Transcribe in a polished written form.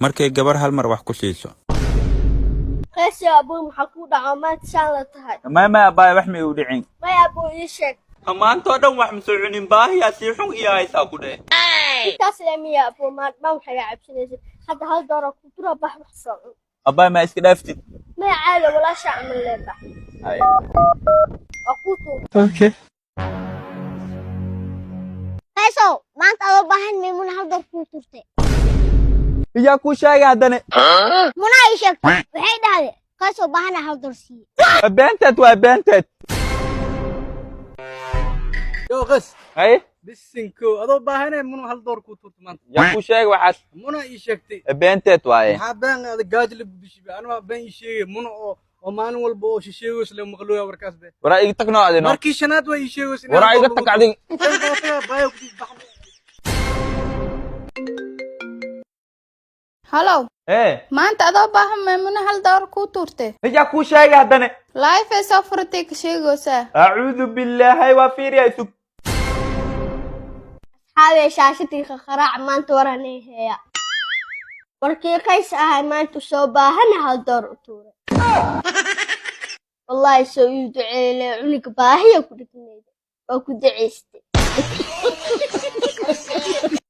Markay gabar hal mar wax ku siiso. Qeesi, abuu, maxaa kuu dhaco maanta saan la tahay? Maya, maya, abaay, wax ma igu dhicin. Maya, abuu, ii sheeg. Maantoo dhan wax ma soo cunin, baahiyaa sii xun iyo haysaa ku dheh. Intaas le miya, abuu? Maan dhan waxay cabsanaysa hadda hal doora ku dura, bax, wax soo cun. Abaay, ma iska dhaaftid? Maya, caada walaasha camal lee, bax. Hay. Waa kuu tuur. Okay. Qaysow, maanta adoo baahan Maymuna hal door kuu turtay. Yaa kuu sheegay haddane? Muna ii sheegtay. Waxay dhahday Qaysow baahana hal door siiye. Beenteed waa beenteed. Yo Qas. Hay. Bisinko, adoo baahanay Muna hal door kuu turto maanta. Yaa kuu sheegay waxaas? Muna ii sheegtay. Beenteed waaye. Maxaa been? Ada gaajo la gudishiba, anaa been ii sheegay Muna oo maalin walba oo shisheegoys le maqlooya warkaas be. Waraa iga tag noo adino. Markii shanaad waa ii sheegoys. Waraa iga tag adig. Baayo ku bax. Halow. Ee. Maanta adoo baahan Maymuna hal door kuu tuurtay. Yaa kuu sheegay haddane? Live ay soo furatay ka sheegaysaa. Acuudu billaahi, waa fiiriya, sug. Xaawee, shaashadii qaqaraac, maanta waranay heeya. Warkii Qays ahay maanta soo baahana hal door u tuuray. Wallaahi soo ii duceyle, cunuga baahiya ku dhignayda waa ku ducaystay.